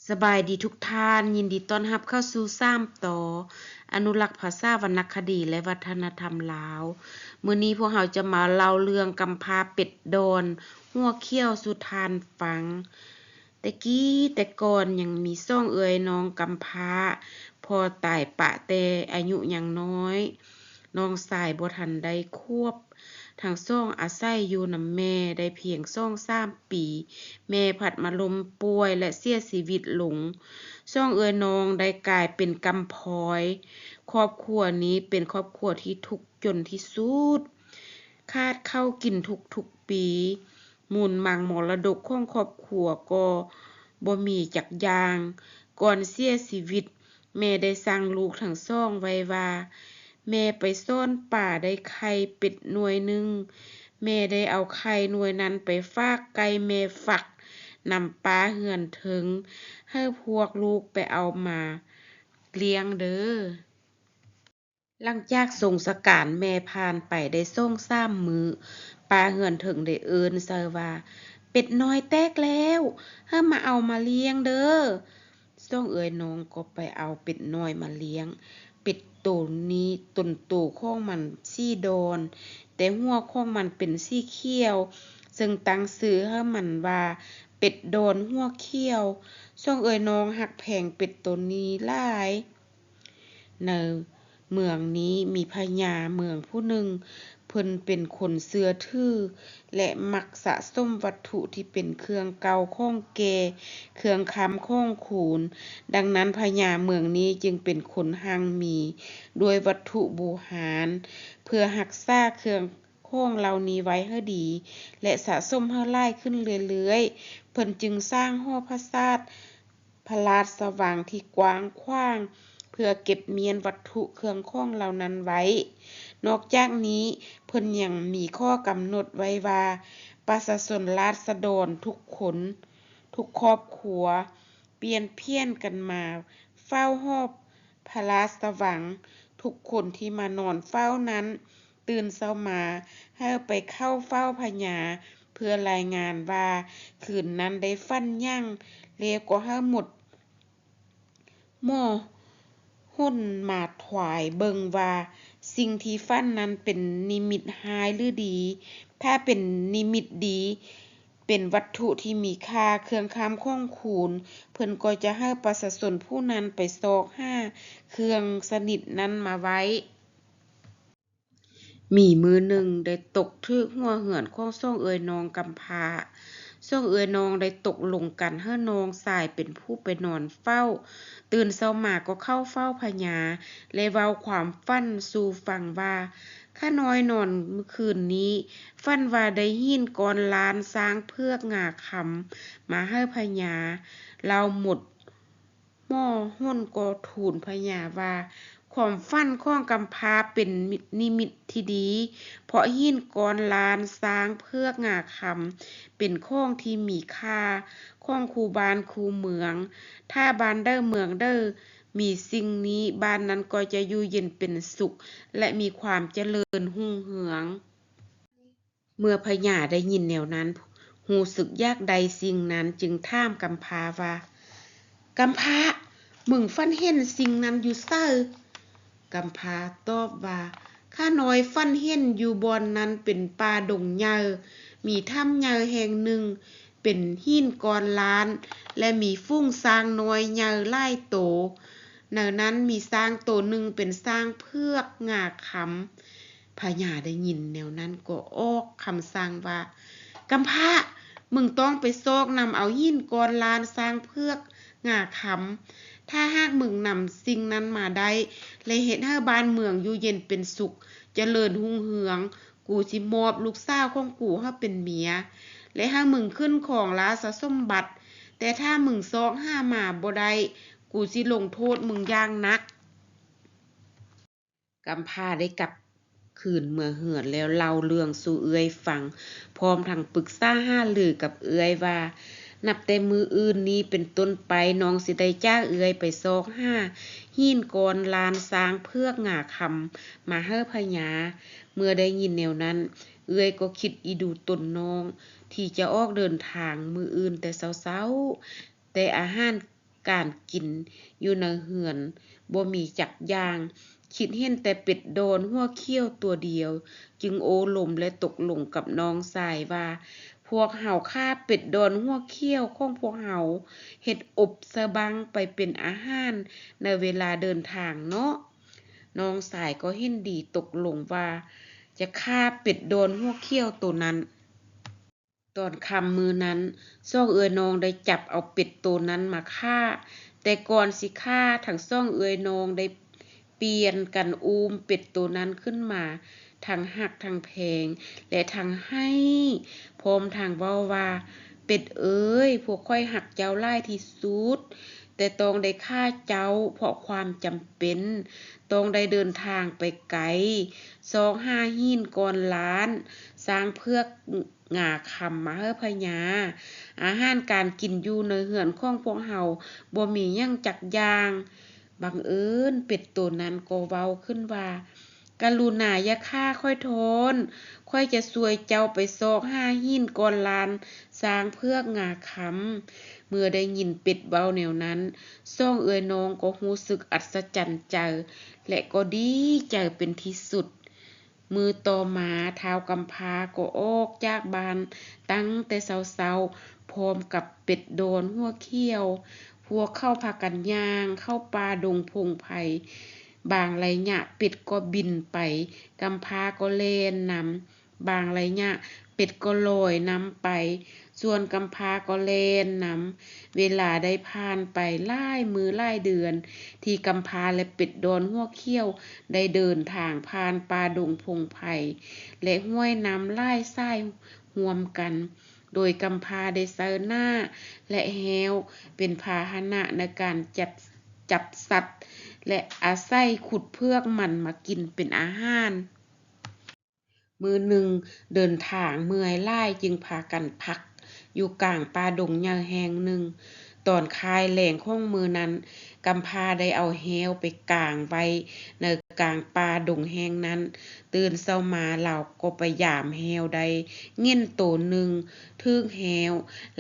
ສະບາຍດີທຸກທ່ານ, ຍິນດີຕ້ອນຮັບເຂົ້າສູ່ສາມຕໍ່ ອະນຸລັກພາສາ, ວັນນະຄະດີ ແລະ ວັດທະນະທຳລາວ. ມື້ນີ້ພວກເຮົາຈະມາເລົ່າເລື່ອງກຳພ້າເປັດດອນຫົວຂຽວສູ່ທ່ານຟັງ. ແຕ່ກີ້ແຕ່ກ່ອນຍັງມີສອງເອື້ອຍນ້ອງກຳພ້າ, ພໍ່ຕາຍປະແຕ່ອາຍຸຍັງນ້ອຍ, ນ້ອງຊາຍບໍ່ທັນໄດ້ຂວບ. ທັງສອງອາໄສຢູ່ນຳແມ່ໄດ້ພຽງສອງສາມປີ, ແມ່ພັດມາລົ້ມປ່ວຍ ແລະ ເສຍຊີວິດລົງ. ສອງເອື້ອຍນ້ອງໄດ້ກາຍເປັນກຳພ້ອຍ. ຄອບຄົວນີ້ເປັນຄອບຄົວທີ່ທຸກຈົນທີ່ສຸດ, ຂາດເຂົ້າກິນທຸກໆປີ. ມູນມັງມໍລະດົກຂອງຄອບຄົວກໍບໍ່ມີຈັກຢ່າງ. ກ່ອນເສຍຊີວິດ, ແມ່ໄດ້ສັ່ງລູກທັງສອງໄວ້ວ່າ, ແມ່ໄປຊ້ອນປາໄດ້ໄຂ່ເປັດໜ່ວຍໜຶ່ງ. ແມ່ໄດ້ເອົາໄຂ່ໜ່ວຍນັ້ນໄປຝາກໄກ່ແມ່ຟັກນຳປ້າເຮືອນເທິງ, ໃຫ້ພວກລູກໄປເອົາມາລ້ຽງເດີ້. ຫຼັງຈາກສົ່ງສະການແມ່ຜ່ານໄປໄດ້ສອງສາມມື້, ປ້າເຮືອນເທິງໄດ້ເອີ້ນໃສ່ວ່າ, ເປັດນ້ອຍແຕກແລ້ວ, ໃຫ້ມາເອົາມາລ້ຽງເດີ້. ສອງເອື້ອຍນ້ອງກໍໄປເອົາເປັດນ້ອຍມາລ້ຽງ. ເປັດໂຕນີ້ຕົນໂຕຂອງມັນສີດອນ, ແຕ່ຫົວຂອງມັນເປັນສີຂຽວ, ເຊິ່ງຕັ້ງຊື່ໃຫ້ມັນວ່າ ເປັດດອນຫົວຂຽວ. ສອງເອື້ອຍນ້ອງຮັກແພງເປັດໂຕນີ້ຫຼາຍ. ໃນເມືອງນີ້ມີພະຍາເມືອງຜູ້ໜຶ່ງ, ເພິ່ນເປັນຄົນເຊື່ອຖື ແລະ ມັກສະສົມວັດຖຸທີ່ເປັນເຄື່ອງເກົ່າຂອງແກ່, ເຄື່ອງຄ້ຳຂອງຄູນ. ດັ່ງນັ້ນ ພະຍາເມືອງນີ້ຈຶ່ງເປັນຄົນຮັ່ງມີດ້ວຍວັດຖຸບູຮານ. ເພື່ອຮັກສາເຄື່ອງຂອງເຫຼົ່ານີ້ໄວ້ໃຫ້ດີ ແລະ ສະສົມໃຫ້ຫຼາຍຂຶ້ນເລື້ອຍໆ, ເພິ່ນຈຶ່ງສ້າງຫໍປາສາດ ພະລາຊະວັງທີ່ກວ້າງຂວາງ ເພື່ອເກັບມ້ຽນວັດຖຸເຄື່ອງຂອງເຫຼົ່ານັ້ນໄວ້. ນອກຈາກນີ້, ເພິ່ນຍັງມີຂໍ້ກຳນົດໄວ້ວ່າ ປະຊາຊົນລາຊະດອນທຸກຄົນ, ທຸກຄອບຄົວ ປ່ຽນຜຽນກັນມາເຝົ້າຫໍພະລາຊະວັງ. ທຸກຄົນທີ່ມານອນເຝົ້ານັ້ນ, ຕື່ນເຊົ້າມາໃຫ້ໄປເຂົ້າເຝົ້າພະຍາ ເພື່ອລາຍງານວ່າຄືນນັ້ນໄດ້ຝັນຫຍັງ, ແລ້ວກໍໃຫ້ໝົດໝໍຫົນມາທວາຍເບິ່ງວ່າສິ່ງທີ່ຝັນນັ້ນເປັນນິມິດຮ້າຍຫຼືດີ. ຖ້າເປັນນິມິດດີ, ເປັນວັດຖຸທີ່ມີຄ່າ, ເຄື່ອງຄ້ຳຂອງຄູນ, ເພິ່ນກໍຈະໃຫ້ປະຊາຊົນຜູ້ນັ້ນໄປຊອກຫາເຄື່ອງຊະນິດນັ້ນມາໄວ້. ມີມື້ໜຶ່ງໄດ້ຕົກຖືກຫົວເຮືອນຂອງສອງເອື້ອຍນ້ອງກຳພ້າ. ສອງເອື້ອຍນ້ອງໄດ້ຕົກລົງກັນໃຫ້ນ້ອງຊາຍເປັນຜູ້ໄປນອນເຝົ້າ. ຕື່ນເຊົ້າມາກໍເຂົ້າເຝົ້າພະຍາ ແລະ ເວົ້າຄວາມຝັນສູ່ຟັງວ່າ, ຂ້ານ້ອຍນອນມື້ຄືນນີ້ ຝັນວ່າໄດ້ຫີນກ້ອນລ້ານຊ້າງເຜືອກງາຄຳມາໃຫ້ພະຍາ. ເລົ່າໝົດ ໝໍຫົນກໍທູນພະຍາວ່າ ຄວາມຝັນຂອງກຳພ້າເປັນນິມິດທີ່ດີ, ເພາະຫີນກ້ອນລ້ານຊ້າງເຜືອກງາຄຳ ເປັນຂອງທີ່ມີຄ່າຂອງຄູ່ບ້ານຄູ່ເມືອງ. ຖ້າບ້ານໃດເມືອງໃດມີສິ່ງນີ້, ບ້ານນັ້ນກໍຈະຢູ່ເຢັນເປັນສຸກ ແລະ ມີຄວາມຈະເລີນຮຸ່ງເຮືອງ. ເມື່ອພະຍາໄດ້ຍິນແນວນັ້ນ, ຮູ້ສຶກຢາກໄດ້ສິ່ງນັ້ນ, ຈຶ່ງຖາມກຳພ້າວ່າ, ກຳພ້າ, ມຶງຝັນເຫັນສິ່ງນັ້ນຢູ່ໃສ? ກຳພ້າຕອບວ່າ, ຂ້ານ້ອຍຝັນເຫັນຢູ່ບ່ອນນັ້ນເປັນປ່າດົງໃຫຍ່, ມີຖ້ຳໃຫຍ່ແຫ່ງໜຶ່ງ, ເປັນຫີນກ້ອນລ້ານ ແລະ ມີຝູງຊ້າງນ້ອຍໃຫຍ່ຫຼາຍໂຕ. ໃນນັ້ນມີຊ້າງໂຕໜຶ່ງເປັນຊ້າງເຜືອກງາຄຳ. ພະຍາໄດ້ຍິນແນວນັ້ນກໍອອກຄຳສັ່ງວ່າ, ກຳພ້າ, ມຶງຕ້ອງໄປຊອກນຳເອົາຫີນກ້ອນລ້ານຊ້າງເຜືອກງາຄຳ. ຖ້າຫາກມຶງນຳສິ່ງນັ້ນມາໄດ້ ແລະ ເຮັດໃຫ້ບ້ານເມືອງຢູ່ເຢັນເປັນສຸກ, ຈະເລີນຮຸ່ງເຮືອງ, ກູຊິມອບລູກສາວຂອງກູໃຫ້ເປັນເມຍ ແລະ ໃຫ້ມຶງຂຶ້ນຄອງລາຊະສົມບັດ. ແຕ່ຖ້າມຶງຊອກຫາມາບໍ່ໄດ້, ກູຊິລົງໂທດມຶງຢ່າງໜັກ. ກຳພ້າໄດ້ກັບຄືນເມືອເຮືອນແລ້ວເລົ່າເລື່ອງສູ່ເອື້ອຍຟັງ, ພ້ອມທັງປຶກສາຫາລືກັບເອື້ອຍວ່າ, ນັບແຕ່ມື້ອື່ນນີ້ເປັນຕົ້ນໄປ, ນ້ອງຊິໄດ້ຈາກເອື້ອຍໄປຊອກຫາຫີນກ້ອນລ້ານຊ້າງເຜືອກງາຄຳມາໃຫ້ພະຍາ. ເມື່ອໄດ້ຍິນແນວນັ້ນ, ເອື້ອຍກໍຄິດອີດູຕົນນ້ອງທີ່ຈະອອກເດີນທາງມື້ອື່ນແຕ່ເຊົ້າໆ, ແຕ່ອາຫານ ການກິນຢູ່ໃນເຮືອນບໍ່ມີຈັກຢ່າງ, ຄິດເຫັນແຕ່ເປັດດອນຫົວຂຽວຕົວດຽວ, ຈຶ່ງໂອ້ລົມ ແລະ ຕົກລົງກັບນ້ອງຊາຍວ່າ, ພວກເຮົາຂ້າເປັດດອນຫົວຂຽວຂອງພວກເຮົາ ເຮັດອົບສະບັ້ງໄປເປັນອາຫານໃນເວລາເດີນທາງເນາະ. ນ້ອງຊາຍກໍເຫັນດີຕົກລົງວ່າຈະຂ້າເປັດດອນຫົວຂຽວໂຕນັ້ນ. ຕອນຄ່ຳມື້ນັ້ນ, ສອງເອື້ອຍນ້ອງໄດ້ຈັບເອົາເປັດໂຕນັ້ນມາຂ້າ, ແຕ່ກ່ອນຊິຂ້າ, ທັງສອງເອື້ອຍນ້ອງໄດ້ປ່ຽນກັນອູ້ມເປັດໂຕນັ້ນຂຶ້ນມາ, ທັງຮັກທັງແພງ ແລະ ທັງໄຫ້ພ້ອມທັງເວົ້າວ່າ, ເປັດເອີຍ, ພວກຂ້ອຍຮັກເຈົ້າຫຼາຍທີ່ສຸດ, ແຕ່ຕ້ອງໄດ້ຂ້າເຈົ້າເພາະຄວາມຈຳເປັນ, ຕ້ອງໄດ້ເດີນທາງໄປໄກ, ຊອກຫາຫີນກ້ອນລ້ານ, ຊ້າງເຜືອກ, ງາຄຳມາໃຫ້ພະຍາ. ອາຫານການກິນຢູ່ໃນເຮືອນຂອງພວກເຮົາບໍ່ມີຫຍັງຈັກຢ່າງ. ບັງເອີນເປັດໂຕນັ້ນກໍເວົ້າຂຶ້ນວ່າ, ກະລຸນາຢ່າຂ້າຂ້ອຍທ້ອນ, ຂ້ອຍຈະຊ່ວຍເຈົ້າໄປຊອກຫາຫີນກ້ອນລ້ານ, ຊ້າງເຜືອກ, ງາຄຳ. ເມື່ອໄດ້ຍິນເປັດເວົ້າແນວນັ້ນ, ສອງເອື້ອຍນ້ອງກໍຮູ້ສຶກອັດສະຈັນໃຈ ແລະ ກໍດີໃຈເປັນທີ່ສຸດ. ມື້ຕໍ່ມາ, ທ້າວກຳພ້າກໍອອກຈາກບ້ານຕັ້ງແຕ່ເຊົ້າໆ ພ້ອມກັບເປັດດອນຫົວຂຽວ. ພວກເຂົາພາກັນຍ່າງເຂົ້າປ່າດົງພົງໄພ. ບາງໄລຍະເປັດກໍບິນໄປ, ກຳພ້າກໍແລ່ນນຳ. ບາງໄລຍະເປັດກໍລອຍນຳໄປ, ສ່ວນກຳພ້າກໍແລ່ນນຳ. ເວລາໄດ້ຜ່ານໄປຫຼາຍມື້ຫຼາຍເດືອນ ທີ່ກຳພ້າ ແລະ ເປັດດອນຫົວຂຽວໄດ້ເດີນທາງຜ່ານປ່າດົງພົງໄພ ແລະ ຫ້ວຍນ້ຳຫຼາຍສາຍຮ່ວມກັນ, ໂດຍກຳພ້າໄດ້ໃຊ້ໜ້າ ແລະ ແຮ້ວເປັນພາຫະນະໃນການຈັບ, ຈັບສັດ ແລະ ອາໄສຂຸດເຜືອກມັນມາກິນເປັນອາຫານ. ມື້ໜຶ່ງເດີນທາງເມື່ອຍຫຼາຍ ຈຶ່ງພາກັນພັກຢູ່ກາງປ່າດົງໃຫຍ່ແຫ່ງໜຶ່ງ. ຕອນຄ້າຍແລງຂອງມື້ນັ້ນ, ກຳພ້າໄດ້ເອົາແຮ້ວໄປກາງໄວ້ໃນກາງປ່າດົງແຫ່ງນັ້ນ. ຕື່ນເຊົ້າມາ, ລາວກໍໄປຢາມແຮ້ວໄດ້ເຫງັນໂຕໜຶ່ງຖືກແຮ້ວ.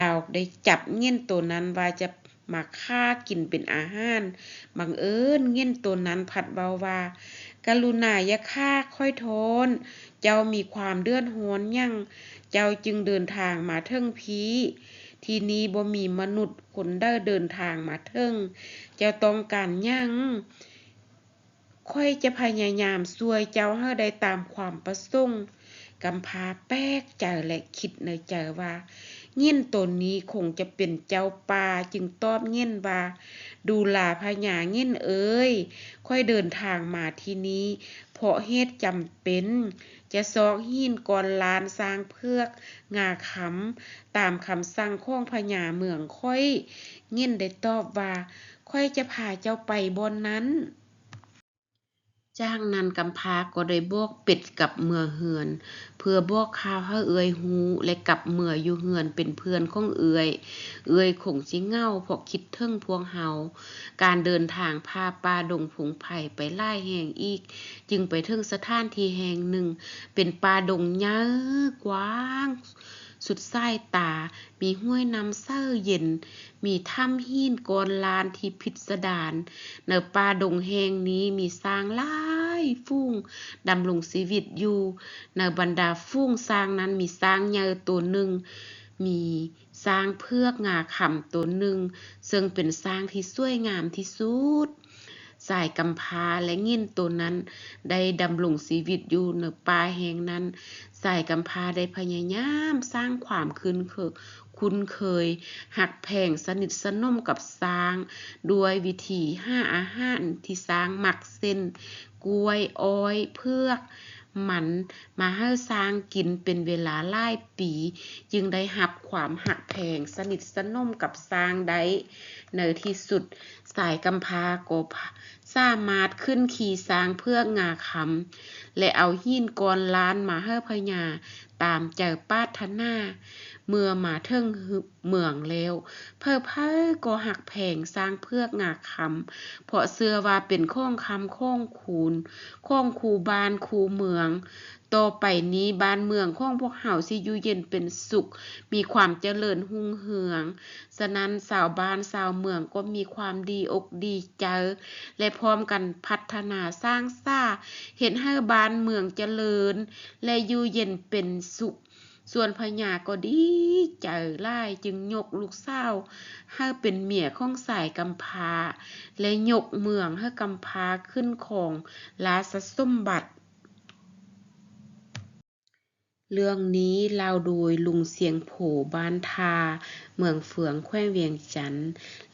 ລາວໄດ້ຈັບເຫງັນໂຕນັ້ນວ່າຈະ ມາຂ້າກິນເປັນອາຫານ. ບັງເອີນເຫງັນໂຕນັ້ນພັດເວົ້າວ່າ, ກະລຸນາຢ່າຂ້າຂ້ອຍທ້ອນ, ເຈົ້າມີຄວາມເດືອດຮ້ອນຫຍັງ ເຈົ້າຈຶ່ງເດີນທາງມາເຖິງພີ້? ທີ່ນີ້ບໍ່ມີມະນຸດຄົນໃດເດີນທາງມາເຖິງ. ເຈົ້າຕ້ອງການຫຍັງ? ຂ້ອຍຈະພະຍາຍາມຊ່ວຍເຈົ້າໃຫ້ໄດ້ຕາມຄວາມປະສົງ. ກຳພ້າແປກໃຈ ແລະ ຄິດໃນໃຈວ່າ, ເຫງັນໂຕນີ້ຄົງຈະເປັນເຈົ້າປ່າ, ຈຶ່ງຕອບເຫງັນວ່າ, ດູລາພະຍາເຫງັນເອີຍ, ຂ້ອຍເດີນທາງມາທີ່ນີ້ເພາະເຫດຈຳເປັນ, ຈະຊອກຫີນກ້ອນລ້ານ, ຊ້າງເຜືອກ, ງາຄຳ, ຕາມຄຳສັ່ງຂອງພະຍາເມືອງຂ້ອຍ. ເຫງັນໄດ້ຕອບວ່າ, ຂ້ອຍຈະພາເຈົ້າໄປບ່ອນນັ້ນ. ຈາກນັ້ນກຳພ້າກໍໄດ້ບອກເປັດກັບເມືອເຮືອນ ເພື່ອບອກຂ່າວໃຫ້ເອື້ອຍຮູ້ ແລະ ກັບເມືອຢູ່ເຮືອນເປັນເພື່ອນຂອງເອື້ອຍ. ເອື້ອຍຄົງຊິເຫງົາເພາະຄິດເຖິງພວກເຮົາ. ການເດີນທາງຜ່າປ່າດົງພົງໄພໄປຫຼາຍແຫ່ງອີກ ຈຶ່ງໄປເຖິງສະຖານທີ່ແຫ່ງໜຶ່ງ ເປັນປ່າດົງໃຫຍ່ກວ້າງ ສຸດສາຍຕາ, ມີຫ້ວຍນ້ຳໃສເຢັນ, ມີຖ້ຳຫີນກ້ອນລ້ານທີ່ພິດສະດານ. ໃນປ່າດົງແຫ່ງນີ້ມີຊ້າງຫຼາຍຝູງດຳລົງຊີວິດຢູ່. ໃນບັນດາຝູງຊ້າງນັ້ນມີຊ້າງໃຫຍ່ໂຕໜຶ່ງ, ມີຊ້າງເຜືອກງາຄຳໂຕໜຶ່ງ, ເຊິ່ງເປັນຊ້າງທີ່ສວຍງາມທີ່ສຸດ. ຊາຍກຳພ້າ ແລະ ເຫງັນໂຕນັ້ນໄດ້ດຳລົງຊີວິດຢູ່ໃນປ່າແຫ່ງນັ້ນ. ຊາຍກຳພ້າໄດ້ພະຍາຍາມສ້າງຄວາມຄຸ້ນເຄີ- ຄຸ້ນເຄີຍ, ຮັກແພງ, ສະໜິດສະໜົມກັບຊ້າງ ດ້ວຍວິທີຫາອາຫານທີ່ຊ້າງມັກ ເຊັ່ນ ກ້ວຍ, ອ້ອຍ, ເຜືອກ, ມັນ ມາໃຫ້ຊ້າງກິນເປັນເວລາຫຼາຍປີ, ຈຶ່ງໄດ້ຮັບຄວາມຮັກແພງສະໜິດສະໜົມກັບຊ້າງໄດ້. ໃນທີ່ສຸດ, ຊາຍກຳພ້າກໍສາມາດຂຶ້ນຂີ່ຊ້າງເຜືອກງາຄຳ ແລະ ເອົາຫີນກ້ອນລ້ານມາໃຫ້ພະຍາຕາມໃຈປາດຖະໜາ. ເມື່ອມາເຖິງເມືອງແລ້ວ, ໃຜໆກໍຮັກແພງຊ້າງເຜືອກງາຄຳ, ເພາະເຊື່ອວ່າເປັນຂອງຄ້ຳຂອງຄູນ ຂອງຄູ່ບ້ານຄູ່ເມືອງ. ຕໍ່ໄປນີ້ບ້ານເມືອງຂອງພວກເຮົາຊິຢູ່ເຢັນເປັນສຸກ, ມີຄວາມຈະເລີນຮຸ່ງເຮືອງ. ສະນັ້ນຊາວບ້ານຊາວເມືອງກໍມີຄວາມດີອົກດີໃຈ ແລະ ພ້ອມກັນພັດທະນາສ້າງສາ ເຮັດໃຫ້ບ້ານເມືອງຈະເລີນ ແລະ ຢູ່ເຢັນເປັນສຸກ. ສ່ວນພະຍາກໍດີໃຈຫຼາຍ ຈຶ່ງຍົກລູກສາວໃຫ້ເປັນເມຍຂອງຊາຍກຳພ້າ ແລະ ຍົກເມືອງໃຫ້ກຳພ້າຂຶ້ນຄອງລາຊະສົມບັດ. ເລື່ອງນີ້ເລົ່າໂດຍລຸງຊຽງໂພ ບ້ານທ່າ ເມືອງເຟືອງ ແຂວງວຽງຈັນ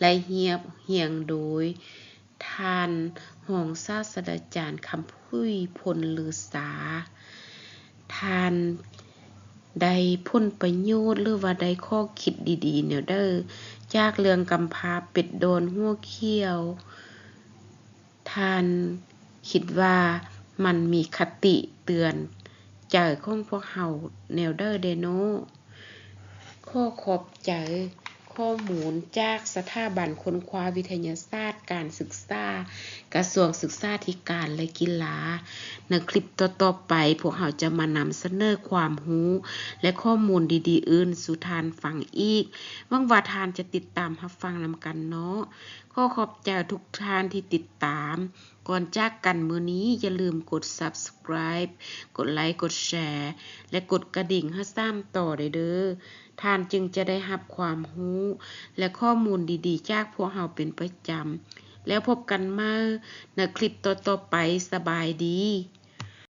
ແລະ ຮຽບຮຽງໂດຍທ່ານຮອງສາດສະດາຈານ ຄຳຜຸຍ ພົນລືຊາ. ທ່ານໄດ້ຜົນປະໂຫຍດ ຫຼືວ່າໄດ້ຂໍ້ຄິດດີໆແນວໃດ ຈາກເລື່ອງກຳພ້າເປັດດອນຫົວຂຽວ? ທ່ານຄິດວ່າມັນມີຄະຕິເຕືອນໃຈຂອງພວກເຮົາແນວໃດແດ່ເນາະ? ຂໍຂອບໃຈຂໍ້ມູນຈາກສະຖາບັນຄົ້ນຄວ້າວິທະຍາສາດການສຶກສາ ກະຊວງສຶກສາທິການ ແລະ ກິລາ. ໃນຄລິບຕໍ່ໆໄປ ພວກເຮົາຈະມານຳສະເໜີຄວາມຮູ້ ແລະ ຂໍ້ມູນດີໆອື່ນສູ່ທ່ານຟັງອີກ. ຫວັງວ່າທ່ານຈະຕິດຕາມຮັບຟັງນຳກັນເນາະ. ຂໍຂອບໃຈທຸກທ່ານທີ່ຕິດຕາມ. ກ່ອນຈາກກັນມື້ນີ້ ຢ່າລືມກົດ Subscribe ກົດໄລ ກົດແຊ ແລະ ກົດກະດິ່ງໃຫ້ສາມຕໍ່ໄດ້ເດີ້. ທ່ານຈຶ່ງຈະໄດ້ຮັບຄວາມຮູ້ ແລະ ຂໍ້ມູນດີໆຈາກພວກເຮົາເປັນປະຈຳ. ແລ້ວພົບກັນໃໝ່ໃນຄລິບຕໍ່ໆໄປ. ສະບາຍດີ.